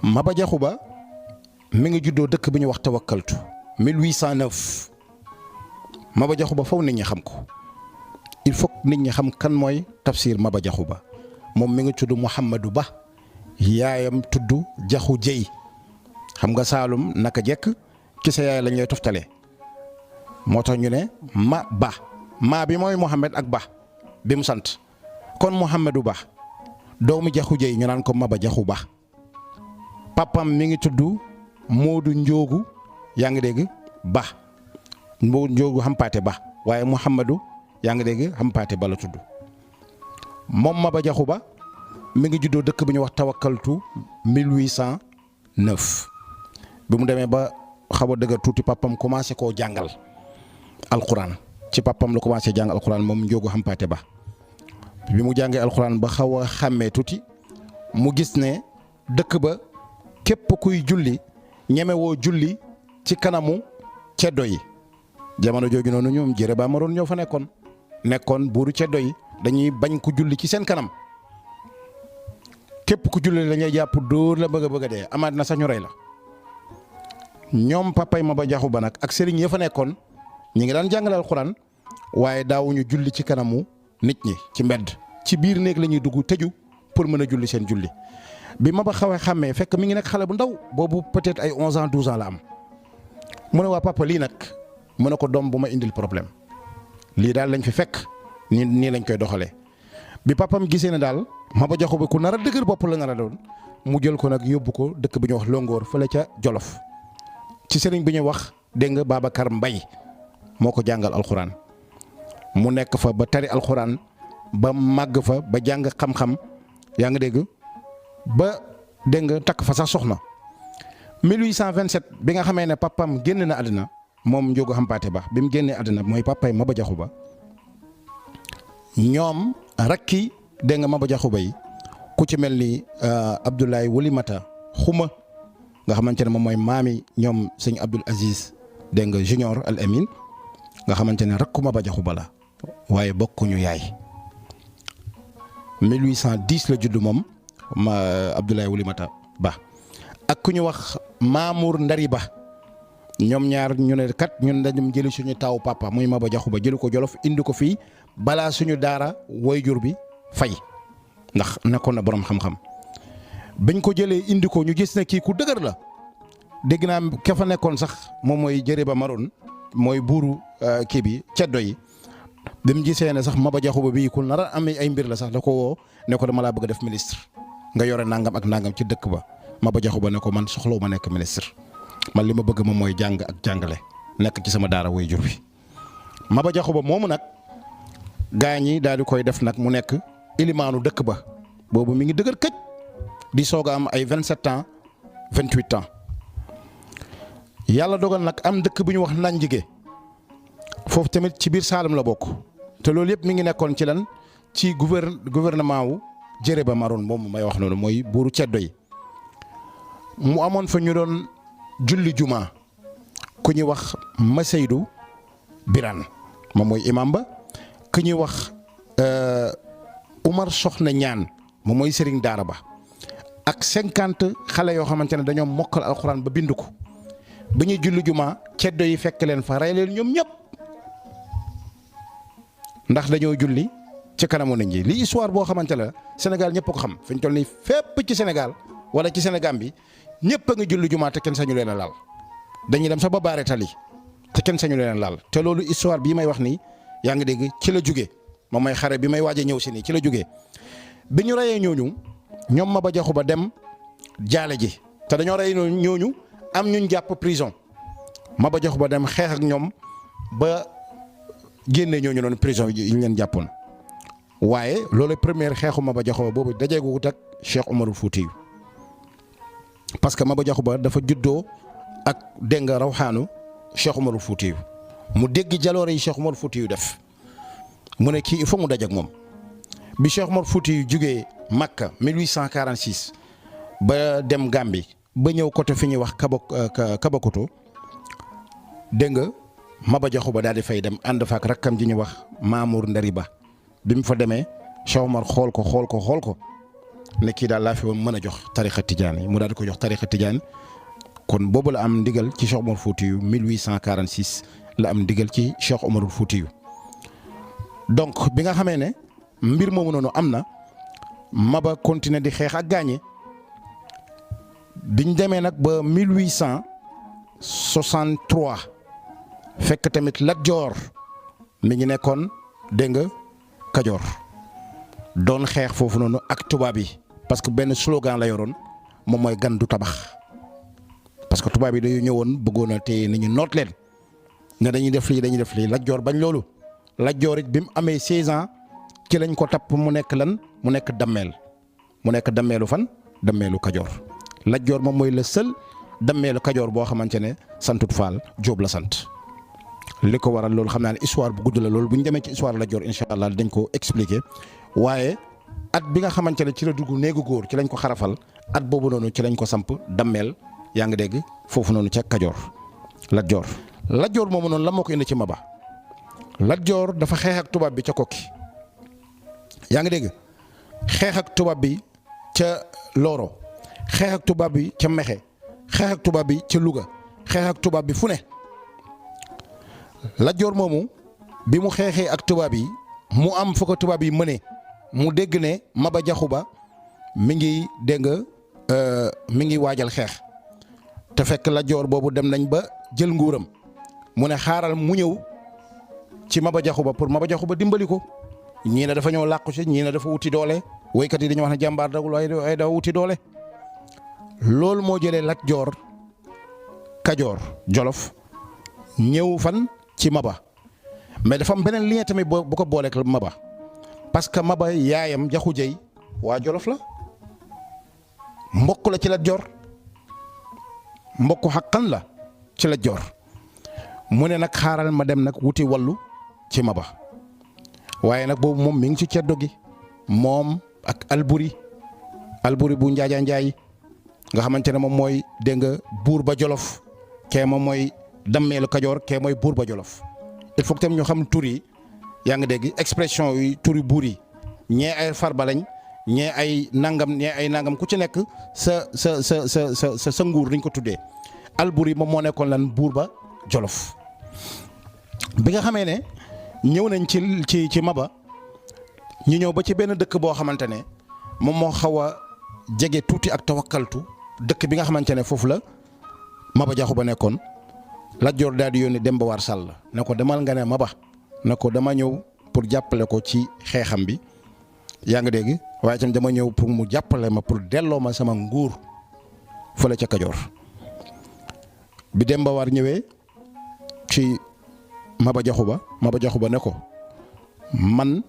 Maba Jaxu Ba mi ngi juddoo dëkk bi ñu wax Tawakkaltu 1809 Maba Jaxu Ba faw nit ñi xam ko il faut nit ñi xam kan mooy Tafsir Maba Jaxu Ba moom mi ngi tudd Mouhamadou Ba yaayam tudd Jaxu Jëy xam nga Saalum naka jekk ci sa yaay lañ lay toftalee moo tax ñu ne ma ba maa bi mooy Mouhamed ak Ba bi mu sant kon Mouhamadou Ba doomu Jaxu Jëy ñu naan ko Maba Jaxu Ba papam mi ngi tudd Moodu Njoogu yaa ngi dégg Ba Moodu Njoogu Hampaate Ba waaye Mouhamadou yaa ngi dégg Hampaate Ba la tudd moom Maba Jaxu Ba mi ngi juddoo dëkk bi ñu wax Tawakkaltu 1809 bi mu demee ba xaw a dëgër tuuti papam commencé koo jàngal alxuraan ci papam la commencé jàng alxuraan moom Njoogu Hampaate Ba bi mu jàngee alxuraan ba xaw a xàmmee tuuti mu gis ne dëkk ba képp kuy julli ñemewoo julli ci kanamu ceddo yi jamono jooju noonu ñoom jërë ba maroon ñoo fa nekkoon buuru ceddo yi dañuy bañ ku julli ci seen kanam képp ku julli dañuy jàpp dóor la bëgg a dee amaat na sax ñu rey la ñoom papay Maba Jaxu Ba nag ak sëriñ ya fa nekkoon ñi ngi daan jàngale alxuraan waaye daawuñu julli ci kanamu nit ñi ci mbedd ci biir néeg la ñuy dugg tëju pour mën a julli seen julli bi Maba xaw a xàmmee fekk mi ngi nekk xale bu ndaw boobu peut-être ay 11 ans 12 ans la am mu ne waa papa lii nag mu ne ko doom bu ma indil problème lii daal lañ fi fekk nii lañ koy doxalee bi papam gisee ne daal Maba Jaxu Ba ku nar a dëgër bopp la nar a doon mu jël ko nag yóbbu ko dëkk bi ñuy wax Longoor fële ca Jolof ci sëriñ bi ñuy wax dégg nga Babacar Mbay moo ko jàngal alxuraan mu nekk fa ba tari alxuraan ba màgg fa ba jàng xam-xam yaa ngi dégg ba dégg nga takk fa sax soxna 1827 bi nga xamee ne papam génn na àddina moom Njoogu Hampaate Ba bi mu génnee àddina mooy papay Maba Jaxu Ba ñoom rakki dégg nga Maba Jaxu Ba yi ku ci mel ni Abdoulaye Wulimata Xuma nga xamante ne moom mooy maami ñoom sëñ Abdoul Aziz dégg nga Junior Al Amin nga xamante ne rakku Maba Jaxu Ba la waaye bokkuñu yaay 1810 la judd moom Abdoulaye Wulimata Ba ak ku ñu wax Mamour Ndari Ba ñoom ñaar ñu ne kat ñun dañu jëli suñu taaw papa muy Maba Jaxu Ba jëli ko Jolof indi ko fii balaa suñu daara woyjur bi fay ndax nekkoon na borom xam-xam bañ ko jëlee indi ko ñu gis ne kii ku dëgër la dégg naa ka fa nekkoon sax moom mooy jëre ba maroon mooy buuru kii bi ceddo yi bi mu gisee ne sax Maba Jaxu Ba bii ku nar a amee ay mbir la sax da ko woo ne ko dama laa bëgg a def ministre nga yore nangam ak nangam ci dëkk ba Maba Jaxu Ba ne ko man soxlawu ma nekk ministre man li ma bëgg moom mooy jàng ak jàngale nekk ci sama daara way jur bi Maba Jaxu Ba moomu nag gaañ yi daal di koy def nag mu nekk ilimaanu dëkk ba boobu mi ngi dëgër këj di soog a am ay 27 ans 28 ans yàlla dogal nag am dëkk bu ñu wax Nanjige foofu tamit ci biir Saalum la bokk te loolu yëpp mi ngi nekkoon ci lan ci gouvernement wu Jëre Ba Maroon moom may wax noonu mooy buuru ceddo yi mu amoon fa ñu doon julli juma ku ñuy wax Maseydu Birane moom mooy imam ba ku ñuy wax Umar Soxna Ñaan moom mooy sëriñ daara ba ak 50 xale yoo xamante ne dañoo mokkal alxuraan ba bind ko ba ñuy julli juma ceddo yi fekk leen fa rey leen ñoom ñëpp ndax dañoo julli ci kanamu nit ñi li histoire boo xamante la Sénégal ñëpp ko xam fi ñu toll nii fépp ci Sénégal wala ci Sénégal bi ñëpp a ngi julli juma te kenn sañu leen a laal dañuy dem sax ba baare tali te kenn sañu leen a laal te loolu histoire bii may wax nii yaa ngi dégg ci la jugee moom mooy xare bi may waaj a ñëw si nii ci la jugee bi ñu reyee ñooñu ñoom Maba Jaxu Ba dem jaale ji te dañoo rey ñooñu am ñuñ jàpp prison Maba Jaxu Ba dem xeex ak ñoom ba génne ñooñu noonu prison yi ñu leen jàppoon waaye loolu première xeexu Maba Jaxu Ba boobu dajeeguwut ak Cheikh Omarul Fuuti parce que Maba Jaxu Ba dafa juddoo ak dégg nga rawxaanu Cheikh Omarul Fuuti mu dégg jaloore yi Cheikh Omarul Fuuti def mu ne kii il faut mu daje ak moom bi Cheikh Omarul Fuuti jugee Makka 1846 ba dem Gambie ba ñëw côté fi ñuy wax Kabakoto dégg nga Maba Jaxu Ba daal di fay dem ànd fa ak rakkam ji ñuy wax Mamour Ndari Ba bi mu fa demee Cheikh Omar xool ko ne kii daal laa fi woon mën a jox tarixa tijaan yi mu daal di ko jox tarixa tijaan kon boobu la am ndigal ci Cheikh Omar Foutiyou 1846 la am ndigal ci Cheikh Omar Foutiyou donc bi nga xamee ne mbir moomu noonu am na Maba continuer di xeex ak gaañe biñ demee nag ba 1863 fekk tamit Lat Joor mi ngi nekkoon dégg nga Kajoor doon xeex foofu noonu ak tubaab yi parce que benn slogan la yoroon moom mooy gan du tabax parce que tubaab yi dañu ñëwoon bëggoon a téye nit ñi noot leen ne dañuy def lii Lat Joor bañ loolu Lat Joor it bi mu amee 16 ans ci lañ ko tapp mu nekk lan mu nekk dammeel mu nekk dammeelu fan dammeelu Kajoor Lat Joor moom mooy le seul dammeelu Kajoor boo xamante ne santut Faal Jóob la sant li ko waral loolu xam naa ne histoire bu gudd la loolu bu ñu demee ci histoire Lat Joor incha allah dañ ko expliquer waaye at bi nga xamante ne ci la dugg néegu góor ci lañ ko xarafal at boobu noonu ci lañ ko samp dammeel yaa ngi dégg foofu noonu ca Kajoor Lat Joor moomu noonu la moo ko indi ci Maba Lat Joor dafa xeex ak tubaab bi ca Kokki yaa ngi dégg xeex ak tubaab bi ca Loro xeex ak tubaab bi ca Mexe xeex ak tubaab bi ca Louga xeex ak tubaab bi fu ne Lat Joor moomu bi mu xeexee ak tubaab yi mu am fu ko tubaab yi mëne mu dégg ne Maba Jaxu Ba mi ngi dégg nga mi ngi waajal xeex te fekk Lat Joor boobu dem nañ ba jël nguuram mu ne xaaral mu ñëw ci Maba Jaxu Ba pour Maba Jaxu Ba dimbali ko ñii ne dafa ñëw làqu si ñii ne dafa wuti doole woykat yi dañu wax ne jàmbaar dagul waaye dafa wuti doole loolu moo jëlee Lat Joor Kajoor Jolof ñëw fan ci Maba mais dafa am beneen lien tamit bu ko booleeg Maba parce que Maba yaayam Jaxu Jëy waa Jolof la mbokk la ci Lat Joor mbokk xaqan la ci Lat Joor mu ne nag xaaral ma dem nag wuti wallu ci Maba waaye nag boobu moom mi ngi ci ceddo gi moom ak Alburi bu Njaaja Njaay nga xamante ne moom mooy dégg nga buur ba Jolof kee moom mooy dammeelu Kajoor kee mooy buur ba Jolof il faut que tam ñu xam tur yi yaa ngi dégg expression yi turi buur yi ñee ay Farba lañ ñee ay nangam ku ci nekk sa nguur dañ ko tuddee Alburi moom moo nekkoon lan buur ba Jolof bi nga xamee ne ñëw nañ ci Maba ñu ñëw ba ci benn dëkk boo xamante ne moom moo xaw a jege tuuti ak Tawakkaltu dëkk bi nga xamante ne foofu la Maba Jaxu Ba nekkoon Lat Joor daal di yónni Demba War Sall ne ko demal nga ne Maba ne ko dama ñëw pour jàppale ko ci xeexam bi yaa ngi dégg waaye tam dama ñëw pour mu jàppale ma pour delloo ma sama nguur fële ca Kajoor bi Demba War ñëwee ci Maba Jaxu Ba ne ko man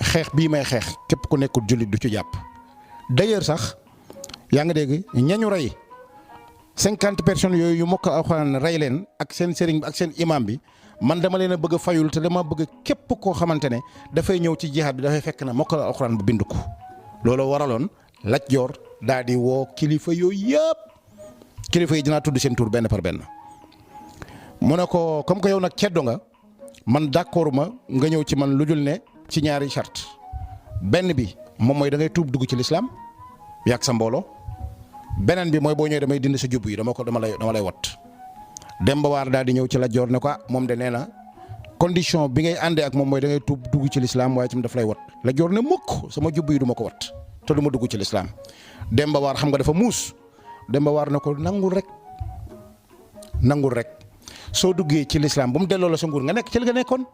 xeex bii may xeex képp ku nekkul jullit du ci jàpp d'ailleurs sax yaa ngi dégg ñañu rey 50 personnes yooyu yu mokk alxuraan rey leen ak seen sëriñ bi ak seen imam bi man dama leen a bëgg a fayul te dama bëgg képp koo xamante ne dafay ñëw ci jihaad bi dafay fekk na mokkal alxuraan bu bind ko loolu waraloon Lat Joor daal di woo kilifa yooyu yëpp kilifa yi dinaa tudd seen tur benn par benn mu ne ko comme que yow nag ceddo nga man d'accord ma nga ñëw ci man lu dul ne ci ñaari charte benn bi moom mooy da ngay tuub dugg ci lislaam yàgg sa mbooloo beneen bi mooy boo ñëwee damay dindi sa jubb yi dama lay wat Demba War daal di ñëw ci Lat Joor ne ko moom de nee na condition bi ngay àndee ak moom mooy da ngay tuub dugg ci lislaam waaye tamit daf lay wat Lat Joor ne mukk sama jubb yi du ma ko wat te du ma dugg ci lislaam Demba War xam nga dafa muus Demba War ne ko nangul rek soo duggee ci lislaam ba mu delloo la sa nguur nga nekk ci li nga nekkoon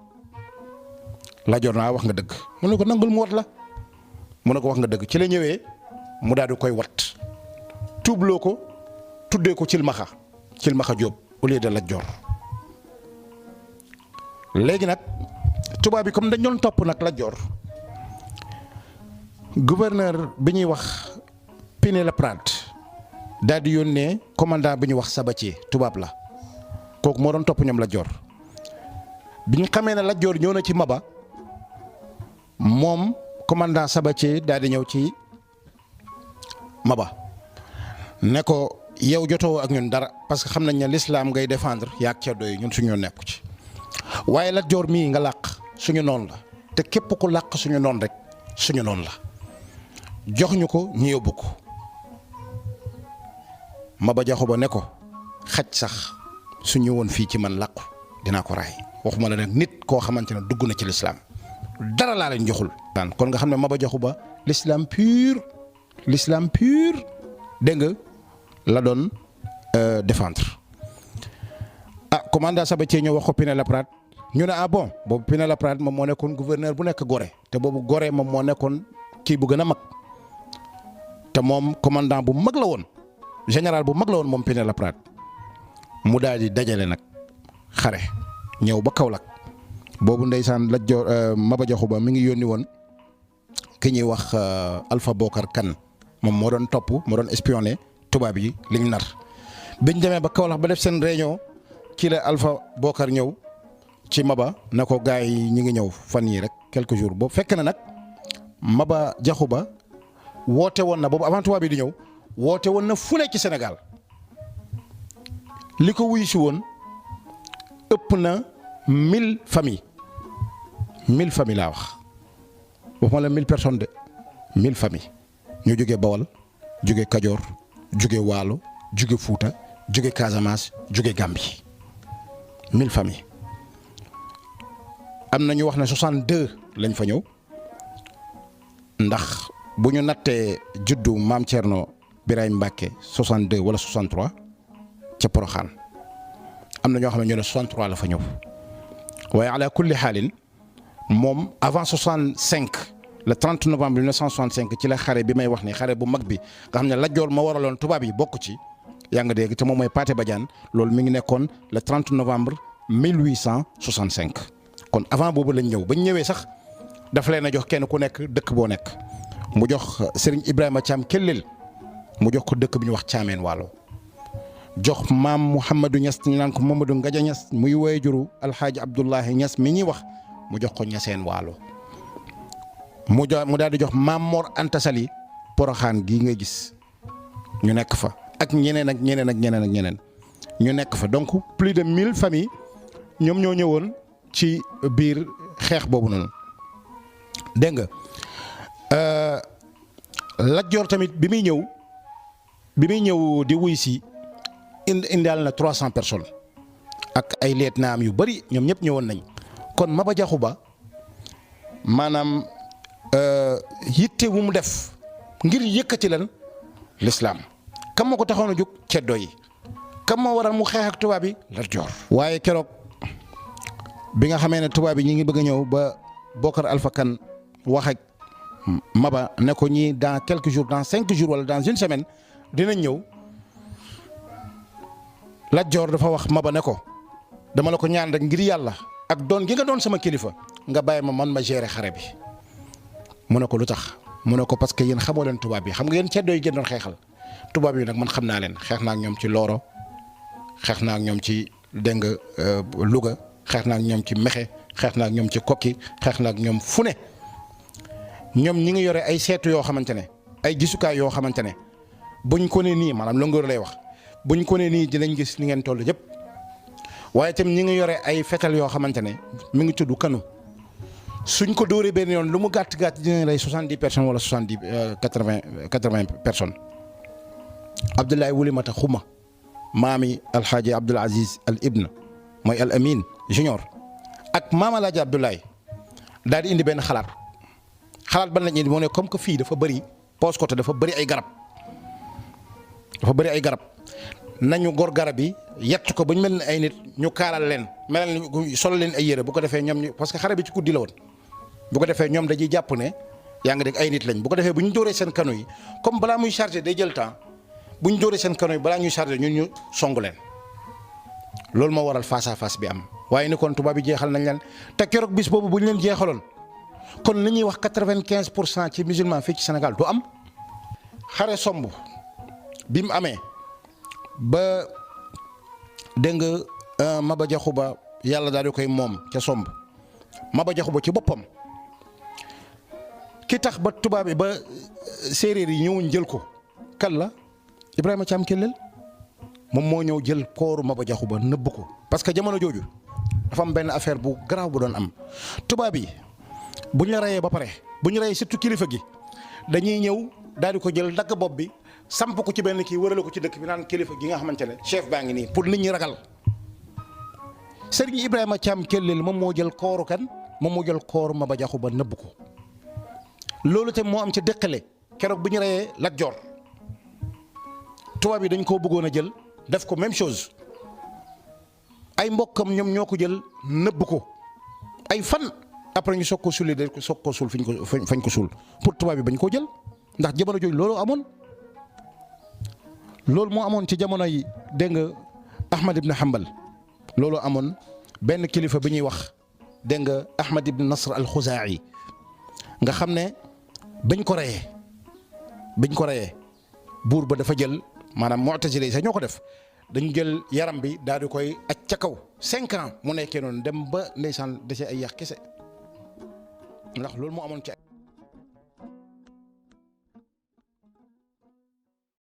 Lat Joor naa wax nga dëgg mu ne ko nangul mu wat la mu ne ko wax nga dëgg ci la ñëwee mu daal di koy wat tuubloo ko tuddee ko Cilmaxa Jóob au lieu de Lat Joor léegi nag tubaab bi comme dañ doon topp nag Lat Joor gouverneur bi ñuy wax Pinet-Laprade daal di yónnee commandant bi ñuy wax Sabatier tubaab la kooku moo doon topp ñoom Lat Joor bi ñu xamee ne Lat Joor ñëw na ci Maba moom commandant Sabatier daal di ñëw ci Maba ne ko yow jotoo ak ñun dara parce que xam nañ ne l'islam ngay défendre yaa ak ceddo yi ñun suñu nekku ci waaye Lat Joor mii nga làq suñu noonu la te képp ku làq suñu noonu rek suñu noonu la jox ñu ko ñu yóbbu ko Maba Jaxu Ba ne ko xaj sax su ñëwoon fii ci man làqu dinaa ko raay waxuma la nag nit koo xamante ne dugg na ci lislaam dara laa leen joxul. kon nga xam ne Maba Jaxu Ba l'islam pur dégg nga la doon défendre. commandant Sabatier ñëw wax ko Pinet-Laprade ñu ne bon boobu Pinet-Laprade moom moo nekkoon gouverneur bu nekk Gorée te boobu Gorée moom moo nekkoon kii bu gën a mag te moom commandant bu mag la woon général bu mag la woon moom Pinet-Laprade mu daal di dajale nag xare ñëw ba Kaolack boobu ndeysaan Lat Joor Maba Jaxu Ba mi ngi yónni woon ki ñuy wax Alpha Bokar Kane moom moo doon topp moo doon espionné tubaab yi liñ nar biñ demee ba Kaolack ba def seen réunion ci la Alpha Bokar ñëw ci Maba na ko gars yi ñi ngi ñëw fan yii rek quelques jours boobu fekk na nag Maba Jaxu Ba woote woon na boobu avant tubaab yi di ñëw woote woon na fu ne ci Sénégal li ko wuyu si woon ëpp na 1000 familles 1000 familles laa wax waxuma la 1000 personnes de 1000 familles ñu jógee Bawol jógee Kajoor jógee Waalo jóge Fuuta jóge Casamance jóge Gambie 1000 familles am na ñu wax ne 62 lañ fa ñëw ndax bu ñu nattee juddu maam Thierno Birahim Mbacke 62 wala 63 ca Porokhane am na ñoo xam ne ñu ne 63 la fa ñëw waaye ala kulli xaalin moom avant 65 le 30 novembre 1965 ci la xare bi may wax ni xare bu mag bi nga xam ne Lat Joor ma waraloon tubaab yi bokk ci yaa nga dégg te moom mooy Pathé Badiane loolu mi ngi nekkoon le 30 novembre 1865 kon avant boobu lañ ñëw bañ ñëwee sax dafa leen a jox kenn ku nekk dëkk boo nekk mu jox Serigne Ibrahima Thiam Kellel mu jox ko dëkk bi ñu wax Thiamène Waalo jox maam Mouhamadou Niass ñu naan ko Mamadou Ngadia Niass muy waajuru Alxaaji Abdoulahi Niass mi ñuy wax mu jox ko Niassène Waalo mu daal di jox maam Mor Anta Sali Porokhane gii nga gis ñu nekk fa ak ñeneen ak ñeneen ak ñeneen ak ñeneen ñu nekk fa donc plus de 1000 familles ñoom ñoo ñëwoon ci biir xeex boobu noonu dégg nga Lat Joor tamit bi muy ñëw di wuy si indaal na 300 personnes ak ay lieutenant yu bari ñoom ñëpp ñëwoon nañ kon Maba Jaxu Ba maanaam yitte wu mu def ngir yëkkati leen l'islam kam moo ko taxoon a jóg ceddo yi kam moo waral mu xeex ak tubaab yi Lat Joor waaye keroog bi nga xamee ne tubaab yi ñi ngi bëgg a ñëw ba Bokar Alpha Kane wax ak Maba ne ko ñii dans quelques jours dans 5 jours wala dans une semaine dinañ ñëw Lat Joor dafa wax Maba ne ko dama la ko ñaan rek ngir yàlla ak doon gi nga doon sama kilifa nga bàyyi ma man ma gérer xare bi mu ne ko lu tax mu ne ko parce que yéen xamoo leen tubaab yi xam nga yéen ceddo yi gën doon xeexal tubaab yi nag man xam naa leen xeex naa ak ñoom ci Looro xeex naa ak ñoom ci dégg nga Louga xeex naa ak ñoom ci Mexe xeex naa ak ñoom ci Kokki xeex naa ak ñoom fu ne ñoom ñi ngi yore ay seetu yoo xamante ne ay gisukaay yoo xamante ne buñ ko ne nii maanaam longoor lay wax buñ ko ne nii dinañ gis ni ngeen toll yëpp waaye itam ñi ngi yore ay fetal yoo xamante ne mi ngi tudd kanu suñ ko dóoree benn yoon lu mu gàtt gàtt dina lay 70 personnes wala 80 personnes. Abdoulaye Wulimata Xuma maami Alxaaji Abdoul Aziz Al Ibn mooy Al Amin Junior ak maam Alaaji Abdoulaye daal di indi benn xalaat ban lañ indi moo ne comme que fii dafa bëri pose côté dafa bëri ay garab nañu gor garab yi yett ko ba ñu mel ni ay nit ñu kaalal leen melal ni solo leen ay yére bu ko defee ñoom ñu parce que xare bi ci guddi la woon bu ko defee ñoom dañuy jàpp ne yaa ngi dégg ay nit lañ bu ko defee bu ñu dóoree seen kanu yi comme balaa muy chargé day jël temps bu ñu dóoree seen kanu yi balaa ñuy chargé ñun ñu songu leen loolu moo waral face à face bi am waaye ni kon tubaab bi jeexal nañ leen te keroog bis boobu bu ñu leen jeexaloon kon li ñuy wax 95% ci musulman fii ci Sénégal du am. xare somb bi mu amee ba dégg nga Maba Jaxu Ba yàlla daal di koy moom ca somb Maba Jaxu Ba ci boppam ki tax ba tubaab bi ba séeréer yi ñëwuñ jël ko kan la Ibrahima Thiam Kellel moom moo ñëw jël kooru Maba Jaxu Ba nëbb ko parce que jamono jooju dafa am benn affaire bu garaaw bu doon am tubaab yi bu ñu la reyee ba pare bu ñu reyee surtout kilifa gi dañuy ñëw daal di ko jël dagg bopp bi samp ko ci benn kii wërale ko ci dëkk bi naan kilifa gi nga xamante ne chef baa ngi nii pour nit ñi ragal. Serigne Ibrahima Thiam Kellel moom moo jël kooru kan moom moo jël kooru Maba Jaxu Ba nëbb ko loolu te moo am ca dëkkale keroog bu ñu reyee Lat Joor tubaab yi dañ koo bëggoon a jël def ko même chose ay mbokkam ñoom ñoo ko jël nëbb ko ay fan après ñu soog ko sulli de soog ko suul fañ ko suul pour tubaab yi bañ koo jël ndax jamono jooju loolu amoon. loolu moo amoon ci jamono yi dégg nga Ahmad ibn Hanbal loolu amoon benn kilifa bi ñuy wax dégg nga Ahmad ibn Nasr al-Khuzaa'i nga xam ne bañ ko reyee buur ba dafa jël maanaam mu'tazile yi sax ñoo ko def dañu jël yaram bi daal di koy aj ca kaw 5 ans mu nekkee noonu dem ba ndeysaan dese ay yàq kese ndax loolu moo amoon ci